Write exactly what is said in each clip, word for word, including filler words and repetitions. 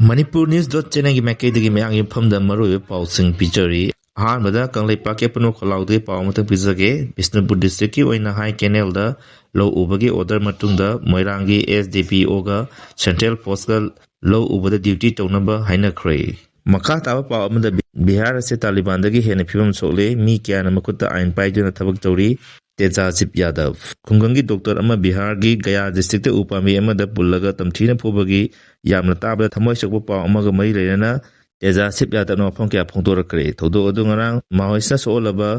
Manipur News dot channelꯒꯤ ꯃꯥꯏꯀꯩꯗꯒꯤ ꯃꯌꯥꯝꯒꯤ ꯃꯐꯝꯗ ꯃꯔꯨꯑꯣꯏꯕ ꯄꯥꯎꯁꯤꯡ ꯄꯤꯖꯔꯤ꯫ ꯑꯍꯥꯟꯕꯗ ꯀꯪꯂꯩꯄꯥꯛꯀꯤ ꯑꯄꯨꯟꯕ ꯈꯣꯜꯂꯥꯎꯗꯒꯤ ꯄꯥꯎ ꯑꯃꯇꯪ ꯄꯤꯖꯒꯦ꯫ ꯕꯤꯁꯅꯨꯄꯨꯔ districtꯀꯤ ꯑꯣꯏꯅ ꯍꯥꯏ ꯀꯦꯅꯦꯜꯗ ꯂꯧ ꯎꯕꯒꯤ order ꯃꯇꯨꯡꯗ ꯃꯣꯏꯔꯥꯡꯒꯤ SDPOꯒ central forceꯀ ꯂꯧ ꯎꯕꯗ duty ꯇꯧꯅꯕ ꯍꯥꯏꯅꯈ꯭ꯔꯦ꯫ ꯃꯈꯥ ꯇꯥꯕ ꯄꯥꯎ ꯑꯃꯗ ꯕꯤ-, ꯕꯤꯍꯥꯔ ꯑꯁꯤ ꯇꯥꯂꯤꯕꯥꯟꯗꯒꯤ ꯍꯦꯟꯅ ꯐꯤꯕꯝ ꯁꯣꯛꯂꯦ, ꯃꯤ ꯀꯌꯥꯅ ꯃꯈꯨꯠꯇ ꯑꯥꯏꯟ ꯄꯥꯏꯗꯨꯅ ꯊꯕꯛ ꯇꯧꯔꯤ꯫ ꯇꯦꯖꯥꯁꯤꯞ ꯌꯥꯗꯕ꯫ ꯈꯨꯡꯒꯪꯒꯤ doctor ꯑꯃ ꯕꯤꯍꯥꯔꯒꯤ ꯒꯌꯥ districtꯇ ꯎ ꯄꯥꯝꯕꯤ ꯑꯃꯗ ꯄꯨꯜꯂꯒ ꯇꯝꯊꯤꯅ ꯐꯨꯕꯒꯤ ꯌꯥꯝꯅ ꯇꯥꯕꯗ ꯊꯃꯣꯏ ꯁꯣꯛꯄ ꯄꯥꯎ ꯑꯃꯒ ꯃꯔꯤ ꯂꯩꯅꯅ ꯇꯦꯖꯥꯁꯤꯞ ꯌꯥꯗꯕꯅ ꯋꯥꯐꯝ ꯀꯌꯥ ꯐꯣꯡꯗꯣꯔꯛꯈ꯭ꯔꯦ꯫ ꯊꯧꯗꯣꯛ ꯑꯗꯨ ꯉꯔꯥꯡ ꯃꯥꯑꯣꯏꯁꯅ ꯁꯣꯛꯍꯜꯂꯕ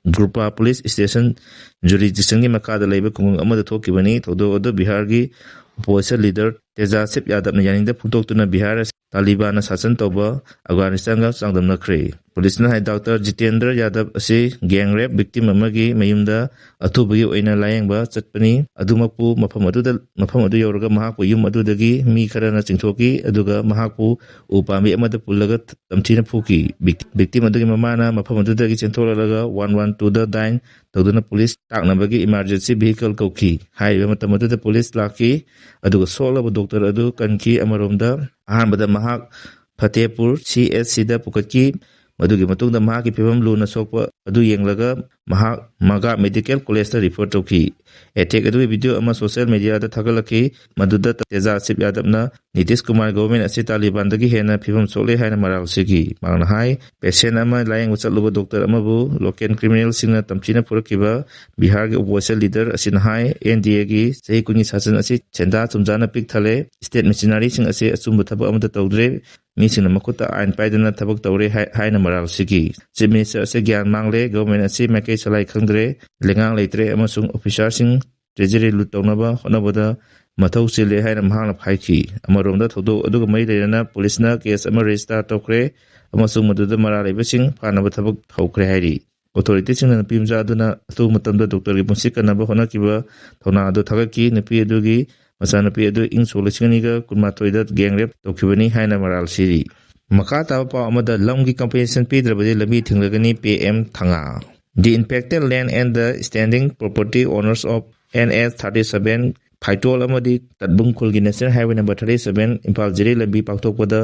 ꯒ꯭ꯔꯨꯄꯥ police station jurisdictionꯒꯤ ꯃꯈꯥꯗ ꯂꯩꯕ ꯈꯨꯡꯒꯪ ꯑꯃꯗ ꯊꯣꯛꯈꯤꯕꯅꯤ꯫ ꯊꯧꯗꯣꯛ ꯑꯗꯨ ꯕꯤꯍꯥꯔꯒꯤ opposition leader ꯇꯦꯖꯥꯁꯤꯞ ꯌꯥꯗꯕꯅ ꯌꯥꯅꯤꯡꯗꯕ ꯐꯣꯡꯗꯣꯛꯇꯨꯅ ꯕꯤꯍꯥꯔ ꯑꯁꯤ ꯇꯥꯂꯤꯕꯥꯟꯅ ꯁꯥꯁꯟ ꯇꯧꯕ ꯑꯐꯒꯥꯅꯤꯁꯇꯥꯟꯒ ꯆꯥꯡꯗꯝꯅꯈ꯭ꯔꯦ꯫ ꯄꯨꯂꯤꯁꯅ ꯍꯥꯏ, ꯗꯥꯛꯇꯔ ꯖꯤꯇꯦꯟꯗ꯭ꯔ ꯌꯥꯗꯕ ꯑꯁꯤ gang rape victim ꯑꯃꯒꯤ ꯃꯌꯨꯝꯗ ꯑꯊꯨꯕꯒꯤ ꯑꯣꯏꯅ ꯂꯥꯌꯦꯡꯕ ꯆꯠꯄꯅꯤ꯫ ꯑꯗꯨꯃꯛꯄꯨ ꯃꯐꯝ ꯑꯗꯨꯗ, ꯃꯐꯝ ꯑꯗꯨ ꯌꯧꯔꯒ ꯃꯍꯥꯛꯄꯨ ꯌꯨꯝ ꯑꯗꯨꯗꯒꯤ ꯃꯤ ꯈꯔꯅ ꯆꯤꯡꯊꯣꯛꯈꯤ, ꯑꯗꯨꯒ ꯃꯍꯥꯛꯄꯨ ꯎ ꯄꯥꯝꯕꯤ ꯑꯃꯗ ꯄꯨꯜꯂꯒ ꯇꯝꯊꯤꯅ ꯐꯨꯈꯤ꯫ Vic-, victim ꯑꯗꯨꯒꯤ ꯃꯃꯥꯅ ꯃꯐꯝ ꯑꯗꯨꯗꯒꯤ ꯆꯦꯟꯊꯣꯛꯂꯛꯂꯒ one one twoꯗ dial ꯇꯧꯗꯨꯅ ꯄꯨꯂꯤꯁ ꯂꯥꯛꯅꯕꯒꯤ emergency vehicle ꯀꯧꯈꯤ꯫ ꯍꯥꯏꯔꯤꯕ ꯃꯇꯝ ꯑꯗꯨꯗ ꯄꯨꯂꯤꯁ ꯂꯥꯛꯈꯤ, ꯑꯗꯨꯒ ꯁꯣꯛꯂꯕ doctor ꯑꯗꯨ ꯀꯟꯈꯤ꯫ ꯑꯃꯔꯣꯝꯗ, ꯑꯍꯥꯟꯕꯗ ꯃꯍꯥꯛ ꯐꯇꯦꯄꯨꯔ CHCꯗ ꯄꯨꯈꯠꯈꯤ꯫ ꯃꯗꯨꯒꯤ ꯃꯇꯨꯡꯗ ꯃꯍꯥꯛꯀꯤ ꯐꯤꯕꯝ ꯂꯨꯅ ꯁꯣꯛꯄ ꯑꯗꯨ ꯌꯦꯡꯂꯒ ꯃꯍꯥꯛ ꯃꯒꯥ medical collegeꯇ refer ꯇꯧꯈꯤ꯫ Attack ꯑꯗꯨꯒꯤ video ꯑꯃ social mediaꯗ ꯊꯥꯒꯠꯂꯛꯈꯤ, ꯃꯗꯨꯗ ꯇꯦꯖꯥꯁꯤꯞ ꯌꯥꯗꯕꯅ ꯅꯤꯇꯤꯁ ꯀꯨꯃꯥꯔ government ꯑꯁꯤ ꯇꯥꯂꯤꯕꯥꯟꯗꯒꯤ ꯍꯦꯟꯅ ꯐꯤꯕꯝ ꯁꯣꯛꯂꯦ ꯍꯥꯏꯅ ꯃꯔꯥꯜ ꯁꯤꯈꯤ꯫ ꯃꯍꯥꯛꯅ ꯍꯥꯏ, patient ꯑꯃ ꯂꯥꯌꯦꯡꯕ ꯆꯠꯂꯨꯕ doctor ꯑꯃꯕꯨ local criminalꯁꯤꯡꯅ ꯇꯝꯊꯤꯅ ꯐꯨꯔꯛꯈꯤꯕ꯫ ꯕꯤꯍꯥꯔꯒꯤ opposition leader ꯑꯁꯤꯅ ꯍꯥꯏ, NDAꯒꯤ ꯆꯍꯤ ꯀꯨꯟꯒꯤ ꯁꯥꯁꯟ ꯑꯁꯤ ꯁꯦꯟꯖꯥ ꯊꯨꯝꯖꯥꯅ ꯄꯤꯛ ꯊꯜꯂꯦ, state machineryꯁꯤꯡ ꯑꯁꯤ ꯑꯆꯨꯝꯕ ꯊꯕꯛ ꯑꯃꯠꯇ ꯇꯧꯗ꯭ꯔꯦ, ꯃꯤꯁꯤꯡꯅ ꯃꯈꯨꯠꯇ ꯑꯥꯏꯟ ꯄꯥꯏꯗꯨꯅ ꯊꯕꯛ ꯇꯧꯔꯦ ꯍꯥꯏ-, ꯍꯥꯏꯅ ꯃꯔꯥꯜ ꯁꯤꯈꯤ꯫ Chief Minister ꯑꯁꯤ ꯒ꯭ꯌꯥꯟ ꯃꯥꯡꯂꯦ, government ꯑꯁꯤ ꯃꯥꯏꯀꯩ ꯁꯂꯥꯏ ꯈꯪꯗ꯭ꯔꯦ, ꯂꯩꯉꯥꯛ ꯂꯩꯇ꯭ꯔꯦ ꯑꯃꯁꯨꯡ officerꯁꯤꯡ treasury loot ꯇꯧꯅꯕ ꯍꯣꯠꯅꯕꯗ ꯃꯊꯧ ꯆꯤꯜꯂꯦ ꯍꯥꯏꯅ ꯃꯍꯥꯛꯅ ꯍꯥꯏꯈꯤ꯫ ꯑꯃꯔꯣꯝꯗ, ꯊꯧꯗꯣꯛ ꯑꯗꯨꯒ ꯃꯔꯤ ꯂꯩꯅꯅ ꯄꯨꯂꯤꯁꯅ case ꯑꯃ register ꯇꯧꯈ꯭ꯔꯦ ꯑꯃꯁꯨꯡ ꯃꯗꯨꯗ ꯃꯔꯥꯜ ꯂꯩꯕꯁꯤꯡ ꯐꯥꯅꯕ ꯊꯕꯛ ꯍꯧꯈ꯭ꯔꯦ ꯍꯥꯏꯔꯤ꯫ Authorityꯁꯤꯡꯅ ꯅꯨꯄꯤ ꯃꯆꯥ ꯑꯗꯨꯅ ꯑꯊꯨꯕ ꯃꯇꯝꯗ doctorꯒꯤ ꯄꯨꯟꯁꯤ ꯀꯟꯅꯕ ꯍꯣꯠꯅꯈꯤꯕ ꯊꯧꯅꯥ ꯑꯗꯨ ꯊꯥꯒꯠꯈꯤ꯫ ꯅꯨꯄꯤ ꯑꯗꯨꯒꯤ ꯃꯆꯥꯅꯨꯄꯤ ꯑꯗꯨ ꯏꯪ ꯁꯣꯛ ꯂꯤꯁꯤꯡ ꯑꯅꯤꯒ ꯀꯨꯟꯃꯥꯊꯣꯏꯗ gang rape ꯇꯧꯈꯤꯕꯅꯤ ꯍꯥꯏꯅ ꯃꯔꯥꯜ ꯁꯤꯔꯤ꯫ ꯃꯈꯥ ꯇꯥꯕ ꯄꯥꯎ ꯑꯃꯗ, ꯂꯝꯒꯤ compensation ꯄꯤꯗ꯭ꯔꯕꯗꯤ ꯂꯝꯕꯤ ꯊꯤꯡꯂꯒꯅꯤ, PM ꯊꯉꯥ꯫ The impacted land and the standing property owners of NH thirty seven ꯐꯥꯏꯇꯣꯜ ꯑꯃꯗꯤ ꯇꯠꯕꯨꯡ ꯈꯨꯜꯒꯤ National Highway number thirty seven Imphal ꯖꯤꯔꯤ ꯂꯝꯕꯤ ꯄꯥꯛꯊꯣꯛꯄꯗ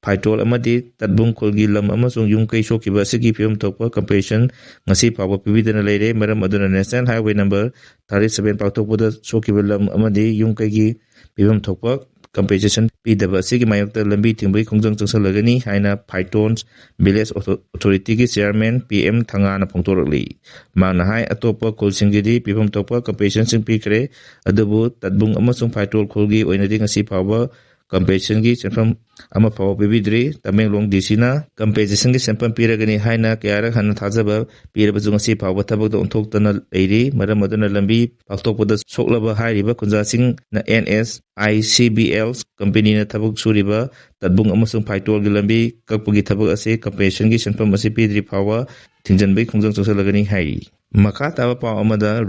ꯐꯥꯏꯇꯣꯜ ꯑꯃꯗꯤ ꯇꯠꯕꯨꯡ ꯈꯨꯜꯒꯤ ꯂꯝ ꯑꯃꯁꯨꯡ ꯌꯨꯝ ꯀꯩ ꯁꯣꯛꯈꯤꯕ ꯑꯁꯤꯒꯤ ꯐꯤꯕꯝ ꯊꯣꯛꯄ compensation ꯉꯁꯤ ꯐꯥꯎꯕ ꯄꯤꯕꯤꯗꯅ ꯂꯩꯔꯦ꯫ ꯃꯔꯝ ꯑꯗꯨꯅ National Highway number thirty seven ꯄꯥꯛꯊꯣꯛꯄꯗ ꯁꯣꯛꯈꯤꯕ ꯂꯝ ꯑꯃꯗꯤ ꯌꯨꯝ ꯀꯩꯒꯤ ꯄꯤꯐꯝ ꯊꯣꯛꯄ compensation ꯄꯤꯗꯕ ꯑꯁꯤꯒꯤ ꯃꯥꯌꯣꯛꯇ ꯂꯝꯕꯤ ꯊꯤꯡꯕꯒꯤ ꯈꯣꯡꯖꯪ ꯆꯪꯁꯤꯜꯂꯒꯅꯤ ꯍꯥꯏꯅ ꯐꯥꯏꯇꯣꯟ Village Authorityꯒꯤ Chairman ꯄꯤ ꯑꯦꯝ ꯊꯉꯥꯅ ꯐꯣꯡꯗꯣꯔꯛꯂꯤ꯫ ꯃꯍꯥꯛꯅ ꯍꯥꯏ, ꯑꯇꯣꯞꯄ ꯈꯨꯜꯁꯤꯡꯒꯤꯗꯤ ꯄꯤꯐꯝ ꯊꯣꯛꯄ compensationꯁꯤꯡ ꯄꯤꯈ꯭ꯔꯦ, ꯑꯗꯨꯕꯨ ꯇꯠꯕꯨꯡ ꯑꯃꯁꯨꯡ ꯐꯥꯏꯇꯣꯜ ꯈꯨꯜꯒꯤ ꯑꯣꯏꯅꯗꯤ ꯉꯁꯤ ꯐꯥꯎꯕ compensationꯒꯤ ꯁꯦꯟꯐꯝ ꯑꯃ ꯐꯥꯎꯕ ꯄꯤꯕꯤꯗ꯭ꯔꯤ꯫ ꯇꯃꯦꯡꯂꯣꯡ ꯗꯤ ꯁꯤꯅ compensationꯒꯤ ꯁꯦꯟꯐꯝ ꯄꯤꯔꯒꯅꯤ ꯍꯥꯏꯅ ꯀꯌꯥꯔꯛ ꯍꯟꯅ ꯊꯥꯖꯕ ꯄꯤꯔꯕꯁꯨ ꯉꯁꯤ ꯐꯥꯎꯕ ꯊꯕꯛꯇ ꯑꯣꯟꯊꯣꯛꯇꯅ ꯂꯩꯔꯤ꯫ ꯃꯔꯝ ꯑꯗꯨꯅ ꯂꯝꯕꯤ ꯄꯥꯛꯊꯣꯛꯄꯗ ꯁꯣꯛꯂꯕ ꯍꯥꯏꯔꯤꯕ ꯈꯨꯟꯖꯥꯁꯤꯡꯅ and S I C B L ꯀꯝꯄꯦꯅꯤꯅ ꯊꯕꯛ ꯁꯨꯔꯤꯕ ꯇꯠꯕꯨꯡ ꯑꯃꯁꯨꯡ ꯐꯥꯏꯇꯣꯜꯒꯤ ꯂꯝꯕꯤ ꯀꯛꯄꯒꯤ ꯊꯕꯛ ꯑꯁꯤ compensationꯒꯤ ꯁꯦꯟꯐꯝ ꯑꯁꯤ ꯄꯤꯗ꯭ꯔꯤ ꯐꯥꯎꯕ ꯊꯤꯡꯖꯤꯟꯕꯒꯤ ꯈꯣꯡꯖꯪ ꯆꯪꯁꯤꯜꯂꯒꯅꯤ ꯍꯥꯏꯔꯤ꯫ ꯃꯈꯥ ꯇꯥꯕ ꯄꯥꯎ ꯑꯃꯗ,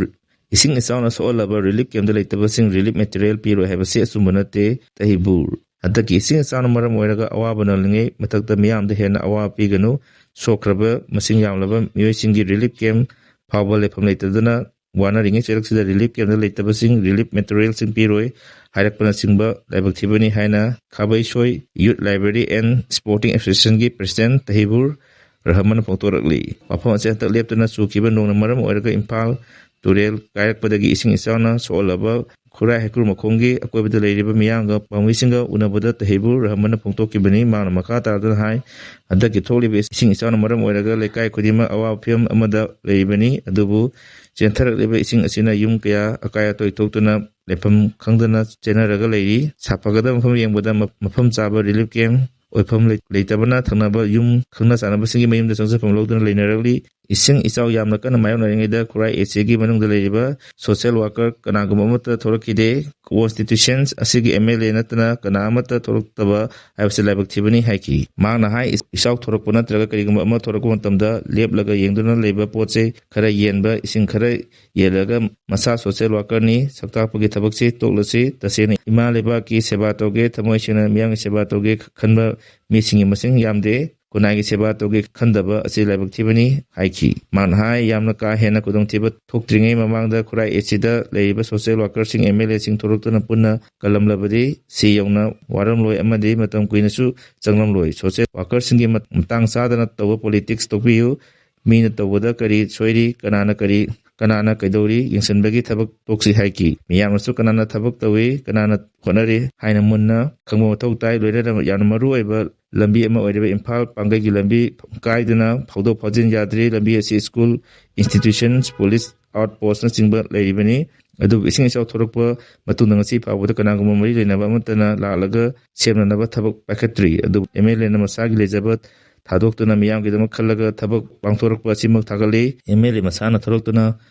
ꯏꯁꯤꯡ ꯏꯆꯥꯎꯅ ꯁꯣꯛꯍꯜꯂꯕ relief campꯇ ꯂꯩꯇꯕꯁꯤꯡ relief material ꯄꯤꯔꯣꯏ ꯍꯥꯏꯕꯁꯤ ꯑꯆꯨꯝꯕ ꯅꯠꯇꯦ꯫ ꯇꯍꯤꯕꯨꯔ꯫ ꯍꯟꯗꯛꯀꯤ ꯏꯁꯤꯡ ꯏꯆꯥꯎꯅ ꯃꯔꯝ ꯑꯣꯏꯔꯒ ꯑꯋꯥꯕ ꯅꯪꯂꯤꯉꯩ ꯃꯊꯛꯇ ꯃꯤꯌꯥꯝꯗ ꯍꯦꯟꯅ ꯑꯋꯥꯕ ꯄꯤꯒꯅꯨ꯫ ꯁꯣꯛꯈ꯭ꯔꯕ ꯃꯁꯤꯡ ꯌꯥꯝꯂꯕ ꯃꯤꯑꯣꯏꯁꯤꯡꯒꯤ relief camp ꯐꯥꯎꯕ ꯂꯩꯐꯝ ꯂꯩꯇꯗꯅ ꯋꯥꯅꯔꯤꯉꯩ ꯆꯩꯔꯛꯁꯤꯗ relief campꯇ ꯂꯩꯇꯕꯁꯤꯡ relief materialꯁꯤꯡ ꯄꯤꯔꯣꯏ ꯍꯥꯏꯔꯛꯄꯅꯆꯤꯡꯕ ꯂꯥꯏꯕꯛ ꯊꯤꯕꯅꯤ ꯍꯥꯏꯅ ꯈꯥꯕꯩꯁꯣꯏ Youth Library and Sporting Associationꯒꯤ President ꯇꯍꯤꯕꯨꯔ ꯔꯍꯃꯟꯅ ꯐꯣꯡꯗꯣꯔꯛꯂꯤ꯫ ꯃꯐꯝ ꯑꯁꯤ ꯍꯟꯗꯛ ꯂꯦꯞꯇꯅ ꯆꯨꯈꯤꯕ ꯅꯣꯡꯅ ꯃꯔꯝ ꯑꯣꯏꯔꯒ ꯏꯝꯐꯥꯜ ꯇꯨꯔꯦꯜ ꯀꯥꯏꯔꯛꯄꯗꯒꯤ ꯏꯁꯤꯡ ꯏꯆꯥꯎꯅ ꯁꯣꯛꯍꯜꯂꯕ ꯈꯨꯔꯥꯏ ꯍꯩꯀ꯭ꯔꯨ ꯃꯈꯣꯡꯒꯤ ꯑꯀꯣꯏꯕꯗ ꯂꯩꯔꯤꯕ ꯃꯤꯌꯥꯝꯒ ꯄꯥꯝꯃꯤꯁꯤꯡꯒ ꯎꯅꯕꯗ ꯇꯍꯤꯕꯨꯔ ꯔꯍꯃꯟꯅ ꯐꯣꯡꯗꯣꯛꯈꯤꯕꯅꯤ꯫ ꯃꯍꯥꯛꯅ ꯃꯈꯥ ꯇꯥꯗꯨꯅ ꯍꯥꯏ, ꯍꯟꯗꯛꯀꯤ ꯊꯣꯛꯂꯤꯕ ꯏꯁꯤꯡ ꯏꯆꯥꯎꯅ ꯃꯔꯝ ꯑꯣꯏꯔꯒ ꯂꯩꯀꯥꯏ ꯈꯨꯗꯤꯡꯃꯛ ꯑꯋꯥꯕ ꯐꯤꯕꯝ ꯑꯃꯗ ꯂꯩꯔꯤꯕꯅꯤ꯫ ꯑꯗꯨꯕꯨ ꯆꯦꯟꯊꯔꯛꯂꯤꯕ ꯏꯁꯤꯡ ꯑꯁꯤꯅ ꯌꯨꯝ ꯀꯌꯥ ꯑꯀꯥꯏ ꯑꯇꯣꯏ ꯊꯣꯛꯇꯨꯅ ꯂꯩꯐꯝ ꯈꯪꯗꯅ ꯆꯦꯟꯅꯔꯒ ꯂꯩꯔꯤ꯫ ꯁꯥꯐꯒꯗꯕ ꯃꯐꯝ ꯌꯦꯡꯕꯗ ꯃ-, ꯃꯐꯝ ꯆꯥꯕ relief camp ꯑꯣꯏꯐꯝ ꯂꯩ-, ꯂꯩꯇꯕꯅ ꯊꯪꯅꯕ ꯌꯨꯝ ꯈꯪꯅ ꯆꯥꯟꯅꯕꯁꯤꯡꯒꯤ ꯃꯌꯨꯝꯗ ꯆꯪꯖꯐꯝ ꯂꯧꯗꯨꯅ ꯂꯩꯅꯔꯛꯂꯤ꯫ ꯏꯁꯤꯡ ꯏꯆꯥꯎ ꯌꯥꯝꯅ ꯀꯟꯅ ꯃꯥꯌꯣꯛꯅꯔꯤꯉꯩꯗ ꯈꯨꯔꯥꯏ ꯑꯦ ꯁꯤꯒꯤ ꯃꯅꯨꯡꯗ ꯂꯩꯔꯤꯕ social worker ꯀꯅꯥꯒꯨꯝꯕ ꯑꯃꯠꯇ ꯊꯣꯛꯂꯛꯈꯤꯗꯦ꯫ Constituency ꯑꯁꯤꯒꯤ ꯑꯦꯝ ꯑꯦꯜ ꯑꯦ ꯅꯠꯇꯅ ꯀꯅꯥ ꯑꯃꯠꯇ ꯊꯣꯛꯂꯛꯇꯕ ꯍꯥꯏꯕꯁꯤ ꯂꯥꯏꯕꯛ ꯊꯤꯕꯅꯤ ꯍꯥꯏꯈꯤ꯫ ꯃꯍꯥꯛꯅ ꯍꯥꯏ, ꯏꯆꯥꯎ ꯊꯣꯔꯛꯄ ꯅꯠꯇ꯭ꯔꯒ ꯀꯔꯤꯒꯨꯝꯕ ꯑꯃ ꯊꯣꯔꯛꯄ ꯃꯇꯝꯗ ꯂꯦꯞꯂꯒ ꯌꯦꯡꯗꯨꯅ ꯂꯩꯕ ꯄꯣꯠ ꯆꯩ ꯈꯔ ꯌꯦꯟꯕ, ꯏꯁꯤꯡ ꯈꯔ ꯌꯦꯜꯂꯒ ꯃꯁꯥ social workerꯅꯤ, ꯁꯛꯇꯥꯛꯄꯒꯤ ꯊꯕꯛꯁꯤ ꯇꯣꯛꯂꯁꯤ꯫ ꯇꯁꯦꯡꯅ ꯏꯃꯥ ꯂꯩꯕꯥꯛꯀꯤ ꯁꯦꯕꯥ ꯇꯧꯒꯦ, ꯊꯃꯣꯏ ꯁꯦꯡꯅ ꯃꯤꯌꯥꯝꯒꯤ ꯁꯦꯕꯥ ꯇꯧꯒꯦ ꯈꯟꯕ ꯃꯤꯁꯤꯡꯒꯤ ꯃꯁꯤꯡ ꯌꯥꯝꯗꯦ꯫ ꯈꯨꯟꯅꯥꯏꯒꯤ ꯁꯦꯕꯥ ꯇꯧꯒꯦ ꯈꯟꯗꯕ ꯑꯁꯤ ꯂꯥꯏꯕꯛ ꯊꯤꯕꯅꯤ ꯍꯥꯏꯈꯤ꯫ ꯃꯍꯥꯛꯅ ꯍꯥꯏ, ꯌꯥꯝꯅ ꯀꯥ ꯍꯦꯟꯅ ꯈꯨꯗꯣꯡꯊꯤꯕ ꯊꯣꯛꯇ꯭ꯔꯤꯉꯩ ꯃꯃꯥꯡꯗ ꯈꯨꯔꯥꯏ ꯑꯦꯁꯤꯗ ꯂꯩꯔꯤꯕ ꯁꯣꯁꯤꯌꯦꯜ ꯋꯥꯀꯔꯁꯤꯡ, ꯑꯦꯝ ꯑꯦꯜ ꯑꯦꯁꯤꯡ ꯊꯣꯛꯂꯛꯇꯨꯅ ꯄꯨꯟꯅ ꯀꯜꯂꯝꯂꯕꯗꯤ ꯁꯤ ꯌꯧꯅ ꯋꯥꯔꯝꯂꯣꯏ ꯑꯃꯗꯤ ꯃꯇꯝ ꯀꯨꯏꯅꯁꯨ ꯆꯪꯂꯝꯂꯣꯏ꯫ ꯁꯣꯁꯤꯌꯦꯜ ꯋꯥꯀꯔꯁꯤꯡꯒꯤ ꯃꯇꯥꯡ ꯆꯥꯗꯅ ꯇꯧꯕ ꯄꯣꯂꯤꯇꯤꯛꯁ ꯇꯣꯛꯄꯤꯌꯨ꯫ ꯃꯤꯅ ꯇꯧꯕꯗ ꯀꯔꯤ ꯁꯣꯏꯔꯤ, ꯀꯅꯥꯅ ꯀꯔꯤ, ꯀꯅꯥꯅ ꯀꯩꯗꯧꯔꯤ ꯌꯦꯡꯁꯤꯟꯕꯒꯤ ꯊꯕꯛ ꯇꯣꯛꯁꯤ ꯍꯥꯏꯈꯤ꯫ ꯃꯤꯌꯥꯝꯅꯁꯨ ꯀꯅꯥꯅ ꯊꯕꯛ ꯇꯧꯏ, ꯀꯅꯥꯅ ꯍꯣꯠꯅꯔꯤ ꯍꯥꯏꯅ ꯃꯨꯟꯅ ꯈꯪꯕ ꯃꯊꯧ ꯇꯥꯏ꯫ ꯂꯣꯏꯅꯅ ꯌꯥꯝꯅ ꯃꯔꯨ ꯑꯣꯏꯕ ꯂꯝꯕꯤ ꯑꯃ ꯑꯣꯏꯔꯤꯕ ꯏꯝꯐꯥꯜ ꯄꯥꯡꯒꯩꯒꯤ ꯂꯝꯕꯤ ꯀꯥꯏꯗꯨꯅ ꯐꯥꯎꯗꯣꯛ ꯐꯥꯎꯖꯤꯟ ꯌꯥꯗ꯭ꯔꯤ꯫ ꯂꯝꯕꯤ ꯑꯁꯤ ꯁ꯭ꯀꯨꯜ, ꯏꯟꯁꯇꯤꯇ꯭ꯌꯨꯁꯟꯁ, ꯄꯨꯂꯤꯁ ꯑꯥꯎꯠ ꯄꯣꯁꯅꯆꯤꯡꯕ ꯂꯩꯔꯤꯕꯅꯤ꯫ ꯑꯗꯨꯕꯨ ꯏꯁꯤꯡ ꯏꯆꯥꯎ ꯊꯣꯛꯂꯛꯄ ꯃꯇꯨꯡꯗ ꯉꯁꯤ ꯐꯥꯎꯕꯗ ꯀꯅꯥꯒꯨꯝꯕ ꯃꯔꯤ ꯂꯩꯅꯕ ꯑꯃꯠꯇꯅ ꯂꯥꯛꯂꯒ ꯁꯦꯝꯅꯅꯕ ꯊꯕꯛ ꯄꯥꯏꯈꯠꯇ꯭ꯔꯤ꯫ ꯑꯗꯨꯕꯨ ꯑꯦꯝ ꯑꯦꯜ ꯑꯦꯅ ꯃꯁꯥꯒꯤ ꯂꯩꯖꯕ ꯊꯥꯗꯣꯛꯇꯨꯅ ꯃꯤꯌꯥꯝꯒꯤꯗꯃꯛ ꯈꯜꯂꯒ ꯊꯕꯛ ꯄꯥꯡꯊꯣꯔꯛꯄ ꯑꯁꯤꯃꯛ ꯊꯥꯒꯠꯂꯤ꯫ ꯑꯦꯝ ꯑꯦꯜ ꯑꯦ ꯃꯁꯥꯅ ꯊꯣꯛꯂꯛꯇꯨꯅ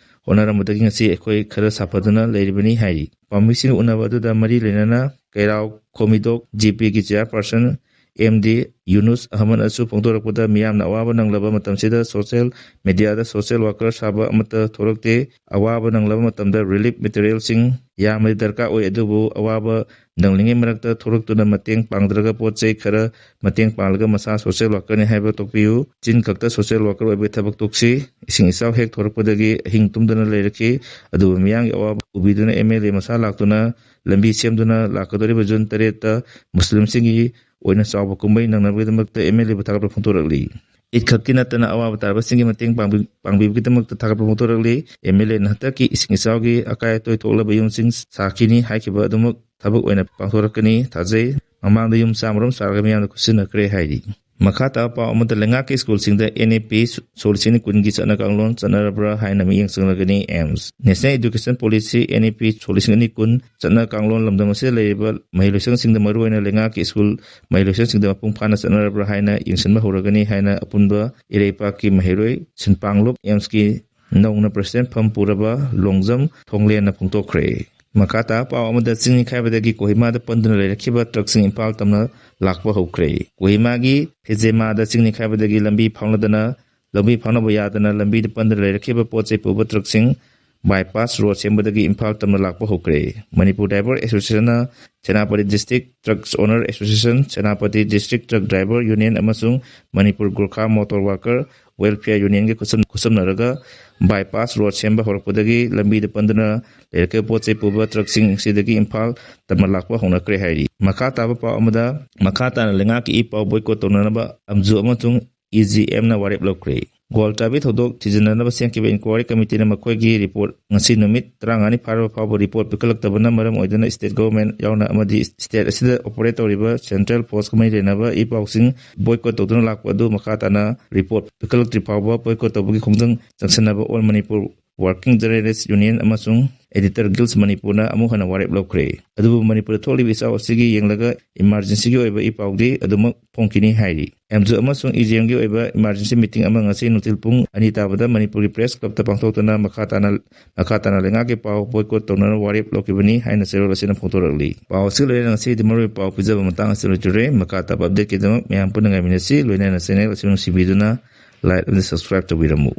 ꯍꯣꯠꯅꯔꯝꯕꯗꯒꯤ ꯉꯁꯤ ꯑꯩꯈꯣꯏ ꯈꯔ ꯁꯥꯐꯗꯨꯅ ꯂꯩꯔꯤꯕꯅꯤ ꯍꯥꯏꯔꯤ꯫ ꯄꯥꯝꯕꯤꯁꯤꯡꯒ ꯎꯅꯕ ꯑꯗꯨꯗ ꯃꯔꯤ ꯂꯩꯅꯅ ꯀꯩꯔꯥꯎ ꯈꯣꯃꯤꯗꯣꯛ ꯖꯤ ꯄꯤꯒꯤ ꯆꯤꯌꯥꯔꯄꯥꯔꯁꯟ ꯑꯦꯝ ꯗꯤ ꯌꯨꯅꯨꯁ ꯑꯍꯃꯗꯅꯁꯨ ꯐꯣꯡꯗꯣꯔꯛꯄꯗ, ꯃꯤꯌꯥꯝꯅ ꯑꯋꯥꯕ ꯅꯪꯂꯕ ꯃꯇꯝꯁꯤꯗ ꯁꯣꯁꯤꯌꯦꯜ ꯃꯦꯗꯤꯌꯥꯗ ꯁꯣꯁꯤꯌꯦꯜ ꯋꯥꯀꯔ ꯁꯥꯕ ꯑꯃꯠꯇ ꯊꯣꯛꯂꯛꯇꯦ꯫ ꯑꯋꯥꯕ ꯅꯪꯂꯕ ꯃꯇꯝꯗ ꯔꯤꯂꯤꯐ ꯃꯦꯇꯔꯤꯌꯦꯜꯁꯤꯡ ꯌꯥꯝꯅꯗꯤ ꯗꯔꯀꯥꯔ ꯑꯣꯏ, ꯑꯗꯨꯕꯨ ꯑꯋꯥꯕ ꯅꯪꯂꯤꯉꯩ ꯃꯔꯛꯇ ꯊꯣꯛꯂꯛꯇꯨꯅ ꯃꯇꯦꯡ ꯄꯥꯡꯗ꯭ꯔꯒ ꯄꯣꯠ ꯆꯩ ꯈꯔ ꯃꯇꯦꯡ ꯄꯥꯡꯂꯒ ꯃꯁꯥ ꯁꯣꯁꯤꯌꯦꯜ ꯋꯥꯀꯔꯅꯤ ꯍꯥꯏꯕ ꯇꯣꯛꯄꯤꯌꯨ꯫ ꯆꯤꯟ ꯈꯛꯇ ꯁꯣꯁꯤꯌꯦꯜ ꯋꯥꯀꯔ ꯑꯣꯏꯕꯒꯤ ꯊꯕꯛ ꯇꯣꯛꯁꯤ꯫ ꯏꯁꯤꯡ ꯏꯆꯥꯎ ꯍꯦꯛ ꯊꯣꯔꯛꯄꯗꯒꯤ ꯑꯍꯤꯡ ꯇꯨꯝꯗꯅ ꯂꯩꯔꯛꯈꯤ, ꯑꯗꯨꯕꯨ ꯃꯤꯌꯥꯝꯒꯤ ꯑꯋꯥꯕ ꯎꯕꯤꯗꯨꯅ ꯑꯦꯝ ꯑꯦꯜ ꯑꯦ ꯃꯁꯥ ꯂꯥꯛꯇꯨꯅ ꯂꯝꯕꯤ ꯁꯦꯝꯗꯨꯅ ꯂꯥꯛꯀꯗꯧꯔꯤꯕ ꯖꯨꯟ ꯇꯔꯦꯠꯇ ꯃꯨꯁꯂꯤꯝꯁꯤꯡꯒꯤ ꯑꯣꯏꯅ ꯆꯥꯎꯕ ꯀꯨꯝꯍꯩ ꯅꯪꯅꯕꯒꯤꯗꯃꯛꯇ ꯑꯦꯝ ꯑꯦꯜ ꯑꯦꯕꯨ ꯊꯥꯒꯠꯄ ꯐꯣꯡꯗꯣꯔꯛꯂꯤ꯫ ꯏꯠ ꯈꯛꯀꯤ ꯅꯠꯇꯅ ꯑꯋꯥꯕ ꯇꯥꯔꯕꯁꯤꯡꯒꯤ ꯃꯇꯦꯡ ꯄꯥꯡꯕꯤ-, ꯄꯥꯡꯕꯤꯕꯒꯤꯗꯃꯛꯇ ꯊꯥꯒꯠꯄ ꯐꯣꯡꯗꯣꯔꯛꯂꯤ꯫ ꯑꯦꯝ ꯑꯦꯜ ꯑꯦꯅ ꯍꯟꯗꯛꯀꯤ ꯏꯁꯤꯡ ꯏꯆꯥꯎꯒꯤ ꯑꯀꯥꯏ ꯑꯇꯣꯏ ꯊꯣꯛꯂꯕ ꯌꯨꯝꯁꯤꯡ ꯁꯥꯈꯤꯅꯤ ꯍꯥꯏꯈꯤꯕ ꯑꯗꯨꯃꯛ ꯊꯕꯛ ꯑꯣꯏꯅ ꯄꯥꯡꯊꯣꯔꯛꯀꯅꯤ ꯊꯥꯖꯩ꯫ ꯃꯃꯥꯡꯗ ꯌꯨꯝ ꯆꯥꯝꯃꯔꯣꯝ ꯁꯥꯔꯒ ꯃꯤꯌꯥꯝꯅ ꯈꯨꯠꯁꯤꯟꯅꯈ꯭ꯔꯦ ꯍꯥꯏꯔꯤ꯫ ꯃꯈꯥ ꯇꯥꯕ ꯄꯥꯎ ꯑꯃꯗ, ꯂꯩꯉꯥꯛꯀꯤ ꯁ꯭ꯀꯨꯜꯁꯤꯡꯗ ꯑꯦꯟ ꯏ ꯄꯤ ꯁꯣꯂꯨꯁꯟ ꯀꯨꯟꯒꯤ ꯆꯠꯅ ꯀꯥꯡꯂꯣꯟ ꯆꯠꯅꯔꯕ꯭ꯔꯥ ꯍꯥꯏꯅ ꯃꯤꯠꯌꯦꯡ ꯆꯪꯂꯒꯅꯤ ꯑꯦꯝꯁ꯫ National Education Policy, N E P solution ꯑꯅꯤ ꯀꯨꯟ ꯆꯠꯅ ꯀꯥꯡꯂꯣꯟ ꯂꯝꯗꯝ ꯑꯁꯤꯗ ꯂꯩꯔꯤꯕ ꯃꯍꯩꯂꯣꯏꯁꯪꯁꯤꯡꯗ, ꯃꯔꯨꯑꯣꯏꯅ ꯂꯩꯉꯥꯛꯀꯤ ꯁ꯭ꯀꯨꯜ ꯃꯍꯩꯂꯣꯏꯁꯪꯁꯤꯡꯗ ꯃꯄꯨꯡ ꯐꯥꯅ ꯆꯠꯅꯔꯕ꯭ꯔꯥ ꯍꯥꯏꯅ ꯌꯦꯡꯁꯤꯟꯕ ꯍꯧꯔꯒꯅꯤ ꯍꯥꯏꯅ ꯑꯄꯨꯟꯕ ꯏꯔꯩꯄꯥꯛꯀꯤ ꯃꯍꯩꯔꯣꯏ ꯁꯤꯟꯄꯥꯡꯂꯨꯞ ꯑꯦꯝꯁꯀꯤ ꯅꯧꯅ ꯄ꯭ꯔꯁꯤꯗꯦꯟ ꯐꯝ ꯄꯨꯔꯕ ꯂꯣꯡꯖꯝ ꯊꯣꯡꯂꯦꯟꯅ ꯐꯣꯡꯗꯣꯛꯈ꯭ꯔꯦ꯫ ꯃꯈꯥ ꯇꯥꯕ ꯄꯥꯎ ꯑꯃꯗ, ꯆꯤꯡ ꯅꯤꯡꯈꯥꯏꯕꯗꯒꯤ ꯀꯣꯍꯤꯃꯥꯗ ꯄꯟꯗꯨꯅ ꯂꯩꯔꯛꯈꯤꯕ ꯇ꯭ꯔꯛꯁꯤꯡ ꯏꯝꯐꯥꯜ ꯇꯝꯅ ꯂꯥꯛꯄ ꯍꯧꯈ꯭ꯔꯦ꯫ ꯀꯣꯍꯤꯃꯥꯒꯤ ꯐꯦꯖꯦꯃꯥꯗ ꯆꯤꯡ ꯅꯤꯡꯈꯥꯏꯕꯗꯒꯤ ꯂꯝꯕꯤ ꯐꯥꯎꯅꯗꯅ, ꯂꯝꯕꯤ ꯐꯥꯎꯅꯕ ꯌꯥꯗꯅ ꯂꯝꯕꯤꯗ ꯄꯟꯗꯨꯅ ꯂꯩꯔꯛꯈꯤꯕ ꯄꯣꯠ ꯆꯩ ꯄꯨꯕ ꯇ꯭ꯔꯛꯁꯤꯡ ꯕꯥꯏꯄꯥꯁ ꯔꯣꯗ ꯁꯦꯝꯕꯗꯒꯤ ꯏꯝꯐꯥꯜ ꯇꯝꯅ ꯂꯥꯛꯄ ꯍꯧꯈ꯭ꯔꯦ꯫ ꯃꯅꯤꯄꯨꯔ ꯗ꯭ꯔꯥꯏꯚꯔ ꯑꯦꯁꯣꯁꯤꯌꯦꯁꯟꯅ Senapati district trucks owner association, Senapati district truck driver union ꯑꯃꯁꯨꯡ Manipur Gorkha motor worker welfare ꯌꯨꯅꯤꯌꯟꯒ ꯈꯨꯠꯁꯝ-, ꯈꯨꯠꯁꯝꯅꯔꯒ ꯕꯥꯏꯄꯥꯁ ꯔꯣꯗ ꯁꯦꯝꯕ ꯍꯧꯔꯛꯄꯗꯒꯤ ꯂꯝꯕꯤꯗ ꯄꯟꯗꯨꯅ ꯂꯩꯔꯛꯀꯤ ꯄꯣꯠ ꯆꯩ ꯄꯨꯕ ꯇ꯭ꯔꯛꯁꯤꯡ ꯑꯁꯤꯗꯒꯤ ꯏꯝꯐꯥꯜ ꯇꯝꯅ ꯂꯥꯛꯄ ꯍꯧꯅꯈ꯭ꯔꯦ ꯍꯥꯏꯔꯤ꯫ ꯃꯈꯥ ꯇꯥꯕ ꯄꯥꯎ ꯑꯃꯗ, ꯃꯈꯥ ꯇꯥꯅ ꯂꯩꯉꯥꯛꯀꯤ ꯏ ꯄꯥꯎ ꯕꯣꯏꯀꯣꯠ ꯇꯧꯅꯅꯕ ꯑꯝꯖꯨ ꯑꯃꯁꯨꯡ ꯏ ꯖꯤ ꯑꯦꯝꯅ ꯋꯥꯔꯦꯞ ꯂꯧꯈ꯭ꯔꯦ꯫ ꯒꯣꯜ ꯇꯥꯕꯤ ꯊꯧꯗꯣꯛ ꯊꯤꯖꯤꯟꯅꯅꯕ ꯁꯦꯝꯈꯤꯕ ꯏꯟꯀ꯭ꯋꯥꯔꯤ ꯀꯃꯤꯇꯤꯅ ꯃꯈꯣꯏꯒꯤ ꯔꯤꯄꯣꯔꯠ ꯉꯁꯤ ꯅꯨꯃꯤꯠ ꯇꯔꯥꯃꯉꯥꯅꯤ ꯐꯥꯔꯕ ꯐꯥꯎꯕ ꯔꯤꯄꯣꯔꯠ ꯄꯤꯈꯠꯂꯛꯇꯕꯅ ꯃꯔꯝ ꯑꯣꯏꯗꯨꯅ ꯁ꯭ꯇꯦꯠ ꯒꯣꯚꯔꯟꯃꯦꯟꯠ ꯌꯥꯎꯅ ꯑꯃꯗꯤ ꯁ꯭ꯇꯦꯠ ꯑꯁꯤꯗ ꯑꯣꯄꯔꯦꯠ ꯇꯧꯔꯤꯕ ꯁꯦꯟꯇ꯭ꯔꯦꯜ ꯐꯣꯔꯁꯀ ꯃꯔꯤ ꯂꯩꯅꯕ ꯏ ꯄꯥꯎꯁꯤꯡ ꯕꯣꯏꯀꯣꯠ ꯇꯧꯗꯨꯅ ꯂꯥꯛꯄ ꯑꯗꯨ ꯃꯈꯥ ꯇꯥꯅ ꯔꯤꯄꯣꯔꯠ ꯄꯤꯈꯠꯂꯛꯇ꯭ꯔꯤ ꯐꯥꯎꯕ ꯕꯣꯏꯀꯣꯠ ꯇꯧꯕꯒꯤ ꯈꯣꯡꯖꯪ ꯆꯪꯁꯤꯟꯅꯕ all Manipur working journalists union ꯑꯃꯁꯨꯡ ꯑꯦꯗꯤꯇꯔ ꯒꯤꯜꯁ ꯃꯅꯤꯄꯨꯔꯅ ꯑꯃꯨꯛ ꯍꯟꯅ ꯋꯥꯔꯦꯞ ꯂꯧꯈ꯭ꯔꯦ꯫ ꯑꯗꯨꯕꯨ ꯃꯅꯤꯄꯨꯔꯗ ꯊꯣꯛꯂꯤꯕ ꯏꯆꯥꯎ ꯑꯁꯤꯒꯤ ꯌꯦꯡꯂꯒ ꯏꯃꯥꯔꯖꯦꯟꯁꯤꯒꯤ ꯑꯣꯏꯕ ꯏ ꯄꯥꯎꯗꯤ ꯑꯗꯨꯃꯛ ꯐꯣꯡꯈꯤꯅꯤ ꯍꯥꯏꯔꯤ꯫ ꯑꯦꯝꯖꯨ ꯑꯃꯁꯨꯡ ꯏ ꯖꯤ ꯑꯦꯝꯒꯤ ꯑꯣꯏꯕ ꯏꯃꯥꯔꯖꯦꯟꯁꯤ ꯃꯤꯇꯤꯡ ꯑꯃ ꯉꯁꯤ ꯅꯨꯡꯊꯤꯜ ꯄꯨꯡ ꯑꯅꯤ ꯇꯥꯕꯗ ꯃꯅꯤꯄꯨꯔꯒꯤ ꯄ꯭ꯔꯦꯁ ꯀ꯭ꯂꯕꯇ ꯄꯥꯡꯊꯣꯛꯇꯨꯅ ꯃꯈꯥ ꯇꯥꯅ, ꯃꯈꯥ ꯇꯥꯅ ꯂꯩꯉꯥꯛꯀꯤ ꯄꯥꯎ ꯕꯣꯏꯀꯣꯠ ꯇꯧꯅꯅꯕ ꯋꯥꯔꯦꯞ ꯂꯧꯈꯤꯕꯅꯤ ꯍꯥꯏꯅ ꯆꯦꯔꯣꯜ ꯑꯁꯤꯅ ꯐꯣꯡꯗꯣꯔꯛꯂꯤ꯫ ꯄꯥꯎ ꯑꯁꯤꯒ ꯂꯣꯏꯅꯅ ꯉꯁꯤꯒꯤꯗꯤ ꯃꯔꯨꯑꯣꯏꯕ ꯄꯥꯎ ꯄꯤꯖꯕ ꯃꯇꯥꯡ ꯑꯁꯤꯗ ꯂꯣꯏꯁꯤꯟꯖꯔꯦ꯫ ꯃꯈꯥ ꯇꯥꯕ ꯑꯞꯗꯦꯠꯀꯤꯗꯃꯛ ꯃꯌꯥꯝ ꯄꯨꯟꯅ ꯉꯥꯏꯃꯤꯟꯅꯁꯤ꯫ ꯂꯣꯏꯅꯅ ꯆꯦꯅꯦꯜ ꯑꯁꯤ ꯅꯨꯡꯁꯤꯕꯤꯗꯨꯅ ꯂꯥꯏꯛ ꯑꯃꯗꯤ ꯁꯕꯁꯀ꯭ꯔꯥꯏꯕ ꯇꯧꯕꯤꯔꯝꯃꯨ꯫